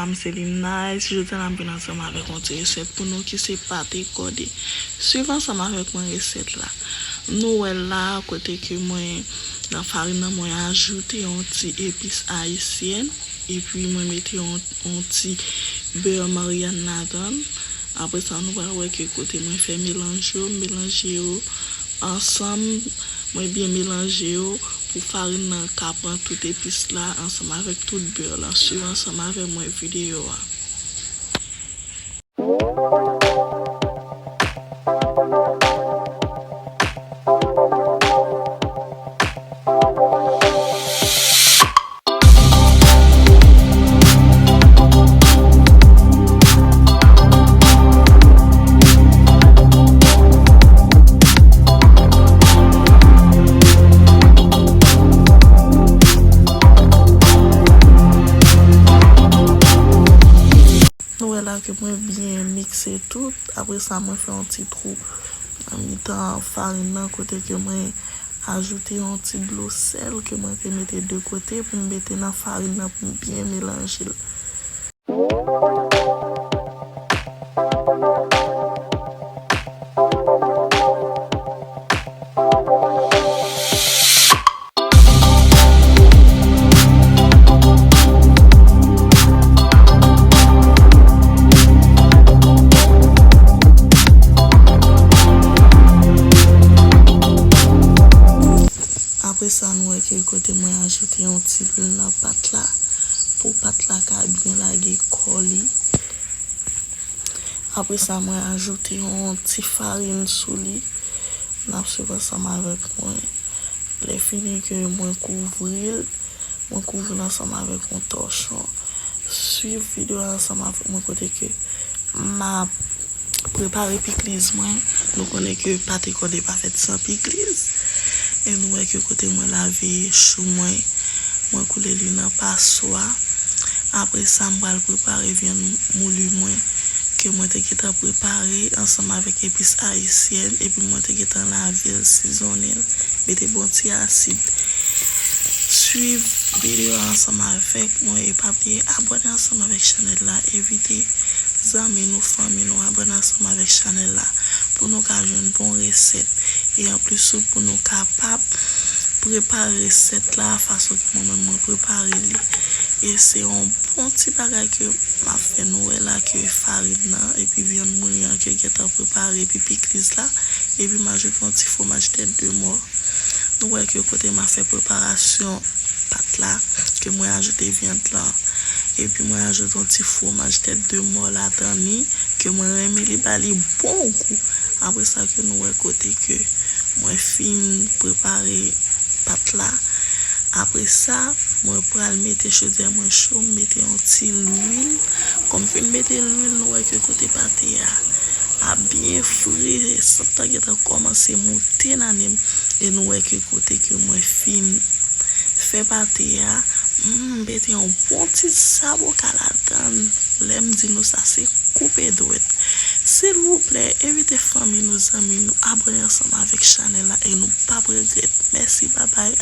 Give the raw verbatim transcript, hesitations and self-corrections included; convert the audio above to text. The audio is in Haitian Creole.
M se Limnice, jodi a m vin ansanm avèk yon ti resèt pou nou ki se pate kòde. Swiv ansanm avèk mwen resèt la. Nou wè la kote ke mwen nan farin nan mwen ajoute yon ti epis ayisyèn, epi mwen mete yon, yon ti bè Maryland ladan l. Apre sa nou pral wè ke kote mwen fè melanje yo, m melanje yo ansanm, mwen byen melanje yo pou farin nan ka pran tout epis la ansanm avèk tout bè la. Swiv ansanm avèk mwen videyo a. Nou wè la ke mwen byen mikse tout. Apre sa, mwen fè yon ti twou nan mitan farin nan, kote ke mwen ajoute yon ti dlo sèl ke mwen te mete de kote pou m mete nan farin nan pou m byen melanje l. Apre sa, nou wè ke kote mwen ajoute yon ti lwil nan pat la, pou pat la ka byen lage kò li. Apre sa, mwen ajoute yon ti farin sou li. N ap swiv ansanm avèk mwen. Lè fini ke mwen kouvri l, mwen kouvri l ansanm avèk yon tòchon. Swiv videyo a ansanm avèk mwen kote ke m ap prepare pikliz mwen. Nou konnen ke pate kòde pa fèt san pikliz. E nou wè ke kote mwen lave chou mwen, mwen koule li nan paswa. Apre sa, m pral prepare vyann mouli mwen ke mwen te gentan prepare ansanm avèk epis ayisyèn, epi mwen te gentan lave l, sizonnen l, mete bon ti asid. Swiv videyo a ansanm avèk mwen e pa bliye abòne ansanm avèk chanèl la. Envite zanmi nou, fanmi nou abòne ansanm avèk chanèl la pou nou ka jwenn bon resèt. E anplis tou pou nou kapab prepare resèt la fason ke mwen menm mwen prepare li. E se yon bon ti bagay ke m ap fè. Nou wè la ke farin nan epi vyann mouli an ke gentan prepare epi pikliz la, epi m ajoute yon ti fwomaj tèt de mò. Nou wè ke kote m ap fè preparasyon pat la, ke mwen ajoute vyann lan, epi mwen ajoute yon ti fwomaj tèt de mò ladan li, ke mwen renmen li ba li bon gou. Apre sa ke nou wè kote ke mwen fin prepare pat la. Apre sa, mwen pral mete chodyè mwen cho, m mete yon ti lwil. Kòm fin mete lwil, nou wè ke kote pate a ap byen fri, sant lan gentan kòmanse moute nan nen m. E nou wè ke kote ke mwen fin fè pate a, m mete yon bon ti zaboka ladan l. Lè m di nou sa, se koupe dwèt. Silvouplè, envite fanmi nou, zanmi nou, abòne ansanm avèk chanèl la e nou p ap regrèt. Mèsi, babay.